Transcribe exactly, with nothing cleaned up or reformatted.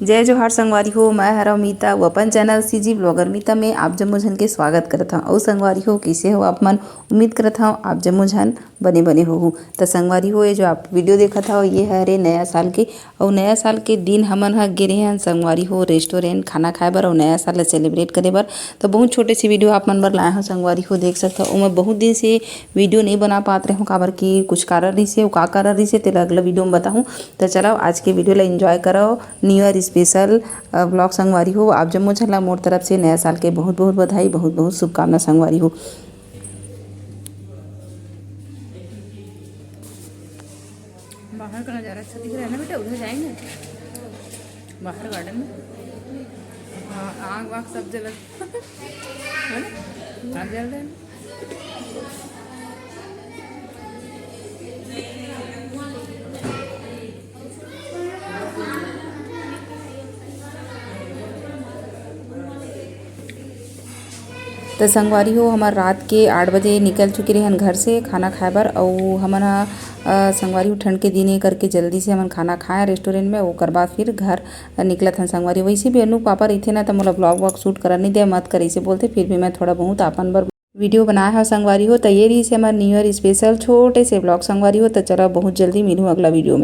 जय जोहार संगवारी हो, मैं हरव मीता, वो अपन चैनल सीजी ब्लॉगर मीता में आप जम्मो झन के स्वागत करत हव। अउ संगवारी हो, कइसे हो आप मन? उम्मीद करत हव आप जम्मो झन बने बने होहू। त संगवारी हो, ये जो आप वीडियो देखत हव, ये हरे नया साल के। अउ नया साल के दिन हमन ह गे रेहे हन संगवारी हो रेस्टोरेंट खाना खाए बर अउ नया साल ल सेलिब्रेट करे बर। त बहुत छोटे से वीडियो आप मन बर लाए हव संगवारी हो, देख सकत हव। ओमे बहुत दिन से वीडियो नइ बना पात रहेंव, काबर कि कुछ कारण रहिसे, अउ का कारण रहिसे तेला अगला वीडियो में बताहूँ। त चलव आज के वीडियो ला एंजॉय करव। न्यू ईयर स्पेशल ब्लॉग संगवारी हो। आप जम्मो झन ला मोर तरफ से नया साल के बहुत बहुत बधाई, बहुत बहुत शुभकामना संगवारी हो। बाहर का नज़ारा अच्छा दिख रहा है ना बेटा, उधर जाएंगे बाहर गार्डन में। हाँ, आग वाग सब जलत है ना, आग जल रहे हैं। त संगवारी हो, हमर रात के आठ बजे निकल चुके रहेन घर से खाना खाए बर। अउ हमन ह, अ, संगवारी हो, ठंड के दिन ए करके जल्दी से हमन खाना खाए रेस्टोरेंट में, ओकर बाद फिर घर निकलत हन संगवारी। वैसे भी अनु पापा रहिथे ना, त मोला ब्लॉग व्लॉग शूट करन नइ दे, मत कर, ऐसे बोलथे। फिर भी मैं थोड़ा बहुत आपन बर वीडियो बनाए हव संगवारी हो। त ये रहिसे हमर न्यू ईयर स्पेशल छोटे से ब्लॉग संगवारी हो। त चला, बहुत जल्दी मिलहूँ अगला वीडियो में।